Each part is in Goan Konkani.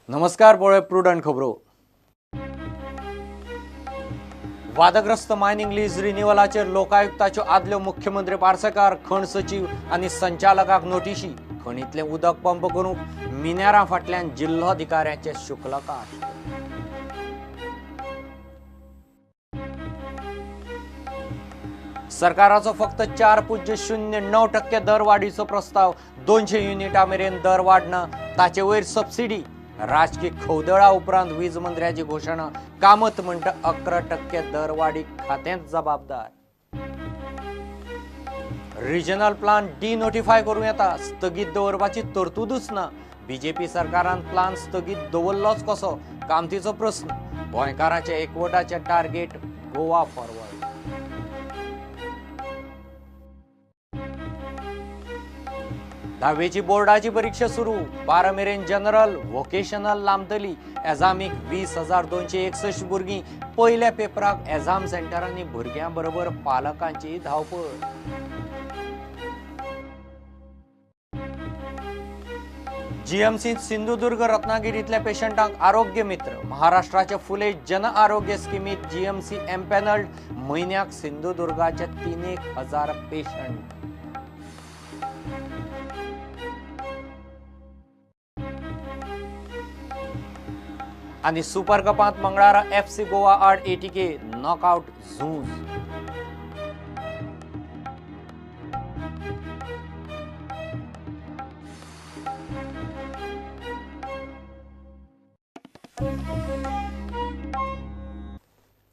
नमस्कार पळय प्रुडंट खबरो. वादग्रस्त मायनिंग लीज रिन्युअलाचेर लोकायुक्ताच्यो आदल्यो मुख्यमंत्री पार्सेकार, खण सचीव आनी संचालकाक नोटिशी. खणींतलें उदक पंप करूंक मिनेरां फाटल्यान जिल्लोधिकाऱ्याचे शुक्लकाश. सरकाराचो फक्त 4.09% दरवाडीचो प्रस्ताव, 200 युनिटां मेरेन दर वाडना, ताचे वयर सबसिडी. राजकी खवदळा उपरांत वीज मंत्र्याची घोशणा. कामत म्हणटा 11% दरवाडीक खातेंच जबाबदार. रिजनल प्लान डिनोटिफाय करूं येता, स्थगीत दवरपाची तरतुदूच ना. बीजेपी सरकारान प्लान स्थगीत दवरलोच कसो, कामतीचो प्रस्न. गोंयकारांच्या एकवटाचें टार्गेट गोवा फॉरवर्ड. धावेची बोर्डाची परीक्षा सुरू. 12 मेरेन जनरल व्होकेशनल लांबतली. एझामीक 20,261 भुरगीं पयल्या पेपराक एझाम सेंटरांनी भुरग्यां बरोबर पालकांची धांवपळ. जीएमसींत सिंधुदुर्ग रत्नागिरींतल्या पेशंटांक आरोग्य मित्र. महाराष्ट्राच्या फुले जन आरोग्य स्किमीत जीएमसी एम्पॅनल्ड. म्हयन्याक सिंधुदुर्गाचे 3,000 पेशंट. आनी सुपर कपांत मंगळारा एफसी गोवा आड एटीके नॉकआउट झूज.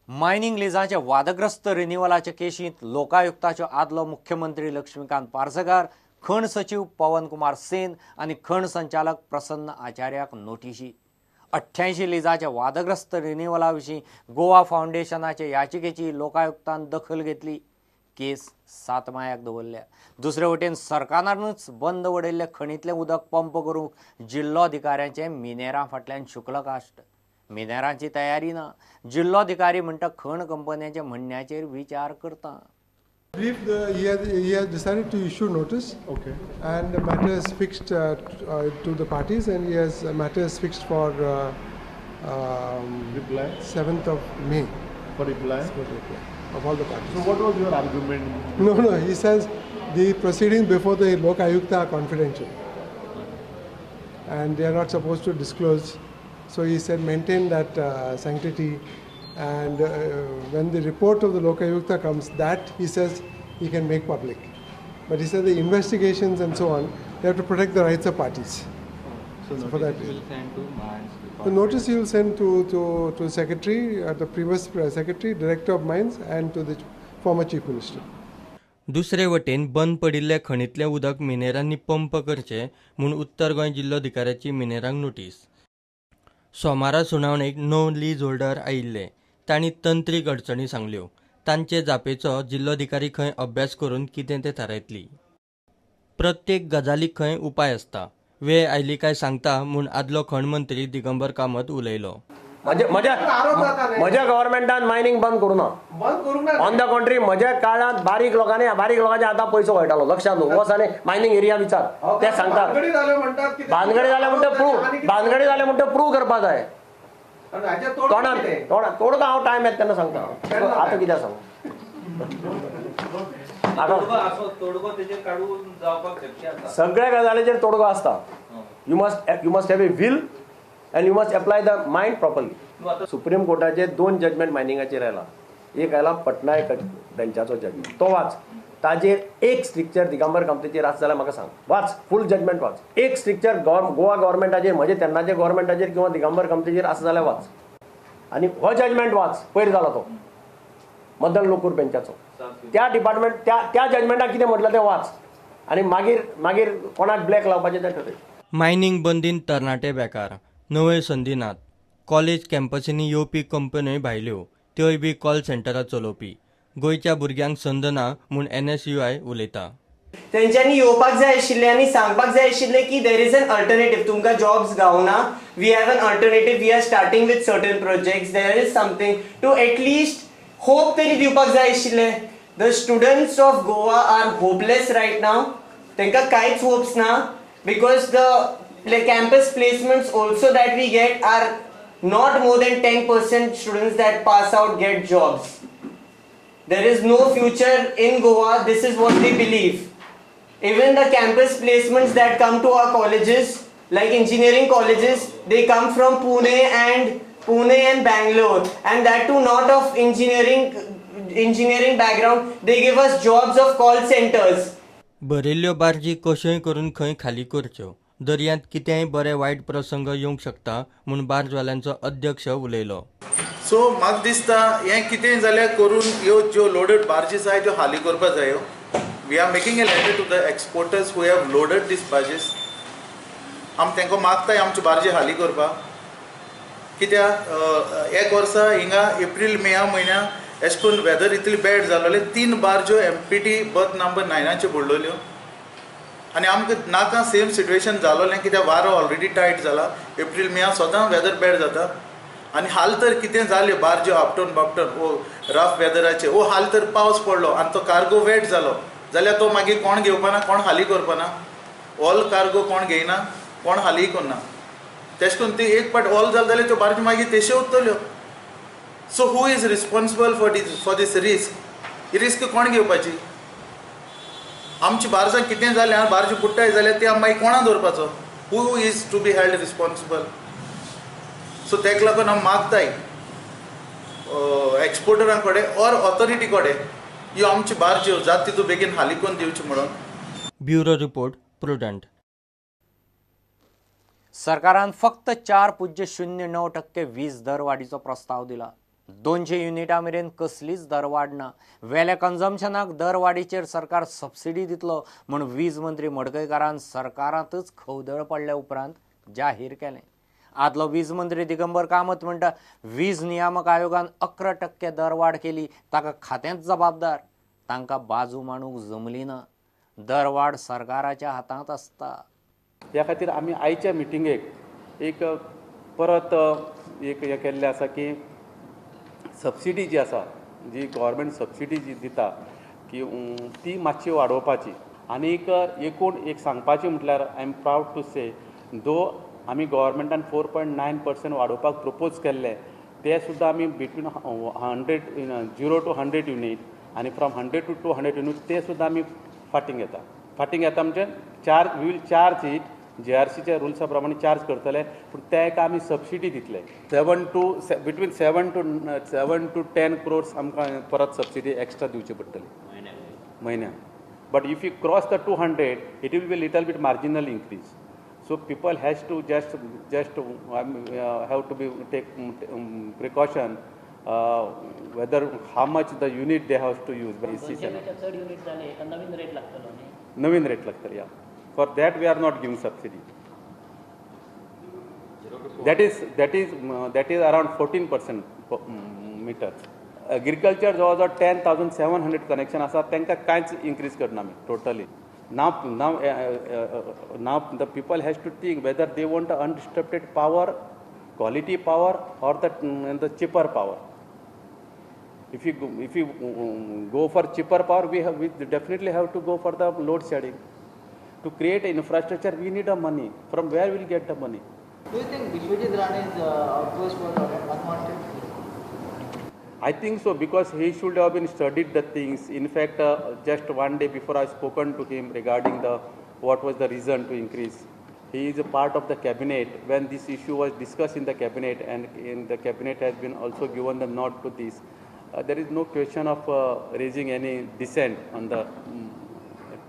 मायनिंग लिजाच्या वादग्रस्त रिन्युअलाच्या केशींत लोकायुक्ताचो आदलो मुख्यमंत्री लक्ष्मीकांत पार्सेकार, खण सचीव पवन कुमार सेन आनी खण संचालक प्रसन्न आचार्याक नोटिशी. 88 लिजाच्या वादग्रस्त रिन्युअला विशीं गोवा फावंडेशनाचे याचिकेची लोकायुक्तान दखल घेतली. केस 7 मायाक दवरल्या. दुसरे वटेन सरकारानूच बंद वडयल्ले खणींतलें उदक पंप करूंक जिल्लोधिकाऱ्यांचे मिनेरां फाटल्यान शुक्लकाश्ट. मिनेरांची तयारी ना. जिल्लोधिकारी म्हणटा खण कंपन्यांच्या म्हणण्याचेर विचार करता. Brief, he has decided to issue notice. Okay. And the matter is fixed to the parties, and he has matter is fixed for reply 7th of May. For reply? For reply of all the parties. So what was your argument? No, he says the proceedings before the Lok Ayukta are confidential and they are not supposed to disclose. So he said maintain that sanctity. And when the report of the Lok Ayukta comes, that he says he can make public. But he said the investigations and so on, they have to protect the rights of parties. So for that notice will send to Mines Department. The notice he will send to Secretary, the previous Secretary, Director of Mines, and to the former Chief Minister. दुसरे वटेन बंद पडिल्ल्या खणींतलें उदक मिनेरांनी पंप करचें म्हूण उत्तर गोंय जिल्लोधिकाऱ्याची मिनेरांक नोटीस. सोमारा सुनावणेक 9 लीज होल्डर आयिल्ले. तांणी तंत्रीक अडचणी सांगल्यो. तांचे जापेचो जिल्लोधिकारी खंय अभ्यास करून कितें तें थारायतली. प्रत्येक गजालीक खंय उपाय आसता. वेळ आयली काय सांगता म्हूण आदलो खण मंत्री दिगंबर कामत उलयलो. म्हज्या गव्हर्मेंटान मायनिंग बंद करूं ना. ऑन the country म्हज्या काळांत बारीक लोकांनी बारीक लोकांच्या हातांत पयसो वळटालो. लक्षात दवर, वच आनी मायनिंग एरिया विचार. ते सांगतात भानगडी जाल्या म्हणटा प्रूव, भानगडी जाल्या म्हणटा प्रूव करपा जाय. तोंडान तोडका हांव टायम येता तेन्ना सांगता. आतां कित्याक सांगू? सगळ्या गजालीचेर तोडगो आसता. You must have a will and you must apply the mind properly. Supreme कोर्टाचे 2 जजमेंट मायनिंगाचेर आयला. एक आयला पटनायक बेंचाचो जजमेंट, तो वाच. ताजेर एक स्ट्रिक्चर दिगंबर कामतीचेर आसा जाल्यार म्हाका सांग. वाच, फूल जजमेंट वाच. एक स्ट्रिक्चर गोवा गव्हर्मेंटाचेर, म्हजे तेन्नाचे गव्हर्मेंटाचेर किंवा दिगंबर कामतीचेर आसा जाल्यार वाच. आनी हो जजमेंट वाच, पयर जाला तो मदन लोकूर बेंचाचो. त्या डिपार्टमेंट त्या जजमेंटाक कितें म्हटलें तें वाच आनी मागीर मागीर कोणाक ब्लॅक लावपाचें तें ठरय. मायनिंग बंदीन तरणाटे बेकार, नव्यो संदी नात. कॉलेज कॅम्पसींनी येवपी कंपन्योय भायल्यो, त्योय बी कॉल सेंटरां चलोवपी. गोंयच्या भुरग्यांक संद ना म्हूण NSUI उलयता. तेंच्यांनी येवपाक जाय आशिल्लें आनी सांगपाक जाय आशिल्लें की there is an alternative. तुमकां जॉब्स गावना, we have an alternative, we are starting with certain projects, there is something to at least hope तरी दिवपाक जाय आशिल्लें. The students of Goa are hopeless right now. तांकां कांयच होप्स ना because the Campus placements also that we get are not more than 10% students that pass out get jobs. There is no future in Goa. This is what they believe. Even the campus placements that come to our colleges, like engineering colleges, they come from Pune and Bangalore, and that too not of engineering background. They give us jobs of call centers. भरिल्ल्यो बार्जी कश्योय करून खंय खाली करच्यो, दर्यांत कितेंय बरे वायट प्रसंग येवंक शकता म्हूण बार्जवाल्यांचो अध्यक्ष उलयलो. सो म्हाका दिसता हें कितेंय जाल्यार करून ह्यो ज्यो लोडड बार्जीस आहाय त्यो हाली करपा जायो. We are making a letter to the exporters who have loaded these barges. आमी तांकां मागताय आमच्यो बार्जी हाली करपाक, कित्याक एक वर्सा हिंगा एप्रील मेया म्हयन्या एश करून वेदर इतली बॅड जालोलें, 3 बार्ज्यो MPT birth number 9 बुडलोल्यो आनी आमकां नाका सेम सिट्युएशन जालोलें, कित्याक वारो ऑलरेडी टायट जाला, एप्रील मेया सदां वेदर बॅड जाता आनी हाल तर कितें जाल्यो बार्ज्यो आपटून बापटून ओ रफ वेदराचे, ओ हाल तर पावस पडलो आनी तो कार्गो वेट जालो जाल्यार तो मागीर कोण घेवपाना, कोण हाली करपाना, ऑल कार्गो कोण घेयना, कोण हाली करना, तेश करून ती एक पाट ऑल जालें जाल्यार त्यो बार्ज्यो मागीर तेश्यो उरतल्यो. So who is responsible for this risk? He risk कोण घेवपाची? आमची बार्जांक कितें जालें आनी बार्ज्यो बुडटाय जाल्यार ती आमी मागीर कोणा दवरपाचो? Who is to be held responsible? So तेका लागून आमी मागताय एक्सपोर्टरां कडेन ऑर ऑथॉरिटी कडेन ह्यो आमची बार्ज्यो जाता तितू बेगीन हाली करून दिवच्यो म्हणून. Bureau report, Prudent. सरकारान फक्त 4.09% वीज दरवाडीचो प्रस्ताव दिला. 200 युनिटां मेरेन कसलीच दरवाड ना. वेल्या कन्जम्पशनाक दरवाडीचेर सरकार सबसिडी दितलो म्हूण वीज मंत्री मडकयकारान सरकारांतच खवदळ पडल्या उपरांत जाहीर केलें. आदलो वीज मंत्री दिगंबर कामत म्हणटा वीज नियामक आयोगान 11% दरवाड केली, ताका खात्यांत जबाबदार, तांकां बाजू मांडूंक जमली ना. दरवाड सरकाराच्या हातांत आसता. ह्या खातीर आमी आयच्या मिटिंगेक एक परत एक हें केल्लें आसा की सबसिडी जी आसा, जी गव्हर्मेंट सबसिडी जी दिता की ती मातशी वाडोवपाची. आनीक एकूण एक सांगपाचें म्हटल्यार I am proud to say though आमी गव्हर्मेंटान 4.9% वाडोवपाक प्रपोज केल्लें, ते सुद्दां आमी बिटवीन 0 to 100 unit आनी फ्रॉम 100 to 200 unit ते सुद्दां आमी फाटीं घेता. फाटीं घेता म्हणजे charge we will charge it, जीआरसीच्या रुल्सा प्रमाणे चार्ज करतले, पूण तेका आमी सबसिडी दितले. बिटवीन 7 to 10 crores आमकां परत सबसिडी एक्स्ट्रा दिवची पडटली म्हयन्याक. But if you cross the 200 it will be little bit marginal increase. So people has to just have to be take precaution whether how much the unit they have to use. नवीन रेट लागतलो या. For that we are not giving subsidy. That is around 14% meter. Agriculture जवळ जवळ 10,700 कनेक्शन आसा, तांकां कांयच इन्क्रीज करना आमी totally. Now the people has to think whether they want undisturbed power, quality power or the cheaper power. If you go for cheaper power, we definitely have to go for the load shedding. To create infrastructure, we need a money. From where we'll get the money? Do you think Vishwajit Rane's outburst was unwanted? I think so, because he should have been studied the things. In fact, just one day before I spoken to him regarding the what was the reason to increase. He is a part of the cabinet. When this issue was discussed in the cabinet, and in the cabinet has been also given the nod to this, there is no question of raising any dissent on the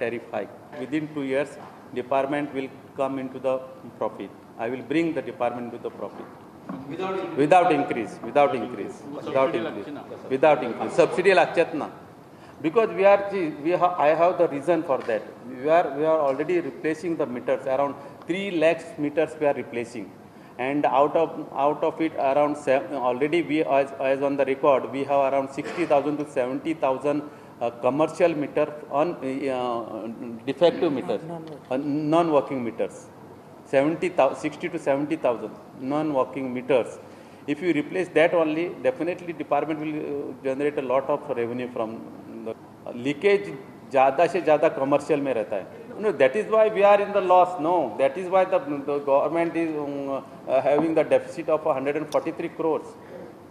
tariff hike. Within 2 years, department will come into the profit. I will bring the department to the profit. Without increase. Subsidy लागचेच ना, because I have the reason for that. We are already replacing the meters. Around 3 lakhs meters we are replacing, and out of it around already we as on the record we have around 60,000 to 70,000 commercial meter on defective meters, non-working meters. 60 to 70,000 non-working meters. If you replace that only, definitely department will generate a lot of revenue from the leakage. ज़्यादा से ज़्यादा कमर्शियल में रहता है. No, that is why we are in the loss. No, that is why the government is having the deficit of 143 crores.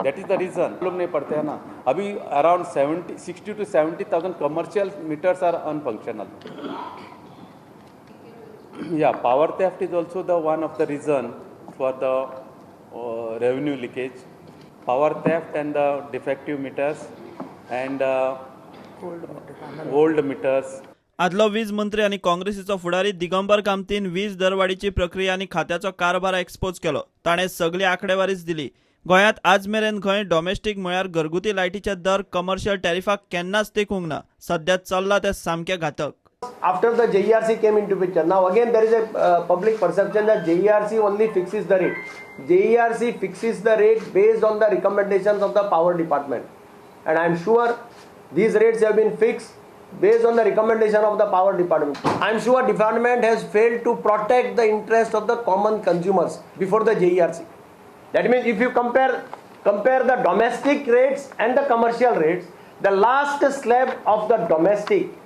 That is the reason. लोग नहीं पढ़ते हैं ना. अभी around 60 to 70,000 commercial meters are unfunctional. Yeah, power theft is also the one of the reason for the revenue leakage. Power theft and the defective meters and old meters. आदलो वीज मंत्री आनी काँग्रेसीचो फुडारी दिगंबर कामतीन वीज दरवाडीची प्रक्रिया आनी खात्याचो कारभार एक्सपोज केलो. ताणें सगली आंकडेवारीच दिली. गोंयांत आज मेरेन खंय डॉमेस्टीक म्हळ्यार घरगुती लायटीचे दर कमर्शियल टॅरिफाक केन्नाच तेंकूंक ना. सद्या चल्ला ते सामकें घातक. After the JERC came into picture, now again there is a public perception that JERC only fixes the rate. JERC fixes the rate based on the recommendations of the power department, and I am sure these rates have been fixed based on the recommendation of the power department. I am sure department has failed to protect the interest of the common consumers before the JERC. That means if you compare the domestic rates and the commercial rates, the last slab of the domestic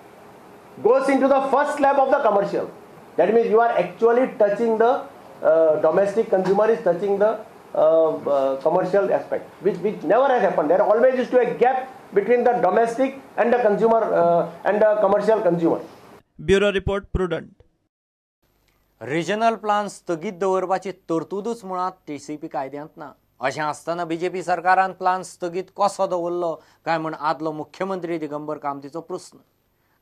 goes into the first slab of the commercial. That means you are actually touching the domestic consumer is touching the commercial aspect, which never has happened. There always used to be a gap between the domestic and the consumer and the commercial consumer. Bureau report, Prudent. Regional plan स्थगीत दवरपाची तरतुदूच मुळांत टीसीपी कायद्यांत ना. अशें आसतना बीजेपी सरकारान प्लान स्थगीत कसो दवरलो काय म्हण आदलो मुख्यमंत्री दिगंबर कामतीचो प्रस्न.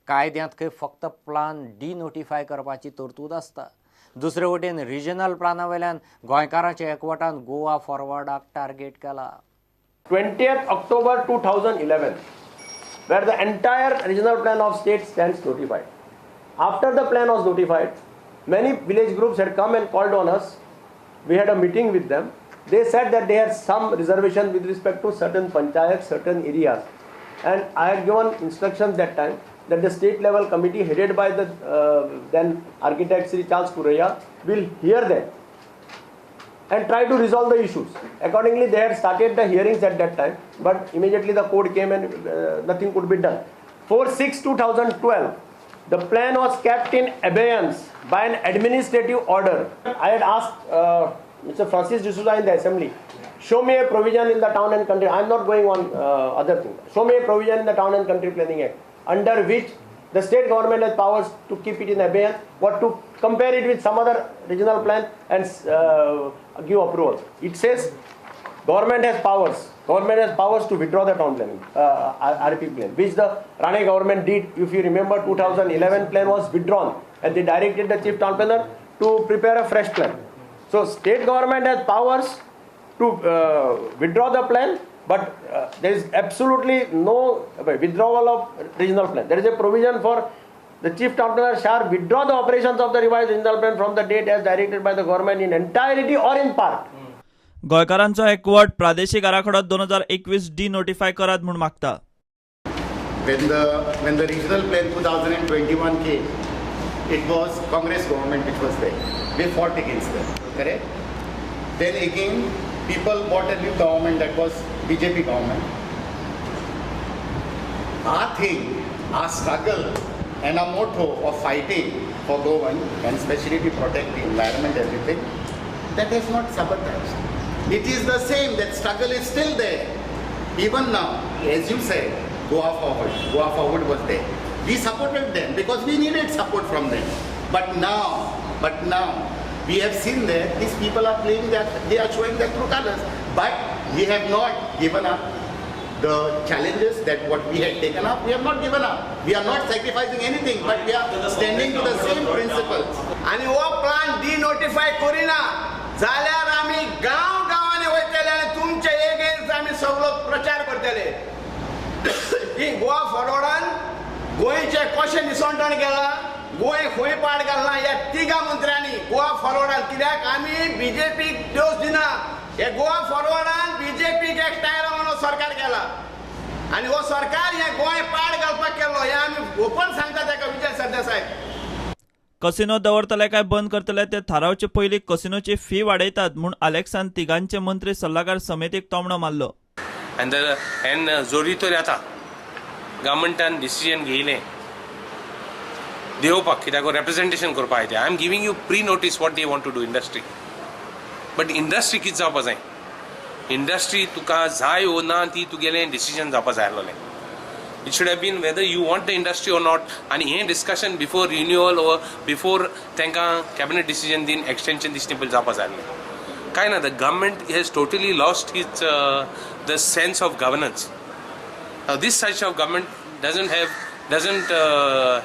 कायद्यांत खंय फक्त प्लान डिनोटिफाय करपाची तरतूद आसता. दुसरे वटेन रिजनल प्लाना वयल्यान गोंयकारांच्या एकवटान गोवा फॉरवर्डाक टार्गेट केला. 20th October 2011, where the entire regional plan of state stands notified. After the plan was notified, many village groups had come and called on us. We had a meeting with them. They said that they had some reservation with respect to certain panchayats, certain areas. And I had given instructions that time that the state level committee headed by the then architect Sri Charles Kureya will hear them and try to resolve the issues. Accordingly, they had started the hearings at that time, but immediately the court came and nothing could be done. 4/6/2012, the plan was kept in abeyance by an administrative order. I had asked Mr. Francis D'Souza in the assembly, show me a provision in the town and country. I am not going on other thing. Show me a provision in the Town and Country Planning Act under which the state government has powers to keep it in abeyance or to compare it with some other regional plan and give approval. It says government has powers. Government has powers to withdraw the town planning, RP plan, which the Rane government did. If you remember, 2011 plan was withdrawn and they directed the chief town planner to prepare a fresh plan. So state government has powers to withdraw the plan, but there is absolutely no withdrawal of regional plan. There is a provision for the chief town planner shall withdraw the operations of the revised regional plan from the date as directed by the government in entirety or in part. गोंयकारांचो एकवट प्रादेशिक आराखडो 2021 डी नोटिफाय करात म्हूण मागता. When the regional plan 2021 came, it was Congress government which was there. We fought against them, correct? Then again, people bought a new government, that was BJP government. Our thing, our struggle and our motto of fighting for Goa and especially to protect the environment, everything, that has not sabotaged. It is the same, that struggle is still there. Even now, as you said, Goa Forward was there. We supported them because we needed support from them. But now, we have seen that these people are playing that, they are showing their true colors. But we have not given up the challenges that what we had taken up. We have not given up. We are not sacrificing anything, but we are standing to the same principles. And हो प्लान डिनोटिफाय करिना जाल्यार आमी गांव गांवांनी वयतले आनी तुमचे एगेन्स्ट आमी सगळो प्रचार करतले. ही गोवा फॉरवर्डान गोंयचें कशें निसणटण केलां, गोंय खंय पाड घालना ह्या तिगां मंत्र्यांनी गोवा फॉरवर्डान. कित्याक आमी बीजेपीक दोश दिना, हे गोवा फॉरवर्डान बीजेपीक एकठांय रावन सरकार केला आनी हो सरकार हें गोंय पाड घालपाक केल्लो, हें आमी ओपन सांगता ताका विजय सरदेसाय. कसिनो दवरतले काय बंद करतले ते थारावचे पयलीं कसिनोची फी वाडयतात म्हूण आलेक्सान तिगांचे मंत्री सल्लागार समितीक तोमणो मारलो. आनी जोरी तर आतां गव्हर्मेंटान डिसिजन घेयलें देवपाक कित्याक रेप्रेझेंटेशन करपा आयते. I am giving you pre notice what they want to do industry, but industry कितें जावपा जाय, इंडस्ट्री तुका जाय वो ना ती तुगेलें डिसिजन जावपा जाय आसलेलें. It should have been whether you want the industry or not. आनी हें discussion before renewal or before तांकां कॅबिनेट डिसिजन दिवन एक्सटेंशन दिसनी पयलीं जावपा जाय आसलें. कांय ना, the government has totally lost its the sense of governance. This such of government doesn't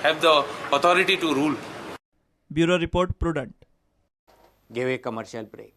have the authority to rule. Bureau report, Prudent. घेवया कमर्शियल ब्रेक.